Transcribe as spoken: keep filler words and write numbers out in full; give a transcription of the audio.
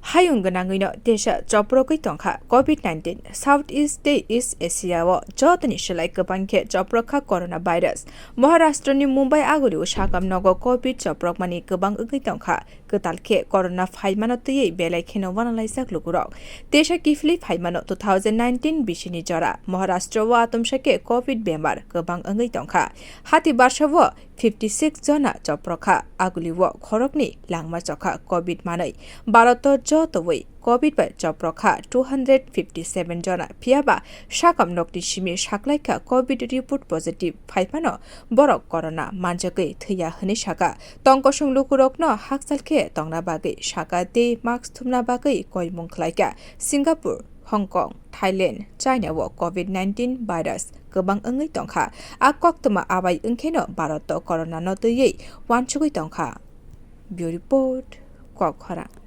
Hayung gwnangwino tesa choprogwi tongkha covid nineteen. South East tei East Asia o jotoni slai kwbang khe choprokha coronavirus. Maharashtra ni Mumbai agulio sakam nogo covid choprokmani kwbang wngwi tongkha. Kwtal khe corona phaimano twiwi belai kheno wanalaijak lukurok. Tesa kiphilwi phaimano two thousand nineteen bisini jora. Maharashtra o atomsa khe covid bemar kwbang wngwi tongkha. Hati barsa o fifty six jona choprokha. Agulio khoroknwi langma chokha covid manwi. Bharat o jotoi covid bai choprokha two hundred fifty seven jona. Phiyaba sakam nokni simi saklaikha covid report positive phaiphano borok corona manjagwi thwiya hwnwi saka. Tongkosong lukurokno hakchal khe tongna bagwi saka tei mask thumna bagwi koimung khlaikha. Singapore, Hong Kong, Thailand, China o covid nineteen virus kwbang wngwi tongkha. A koktwma abai wngkheno Bharat o corona no twiwi wansugwi tongkha. Bureau Report, Kokkhorang.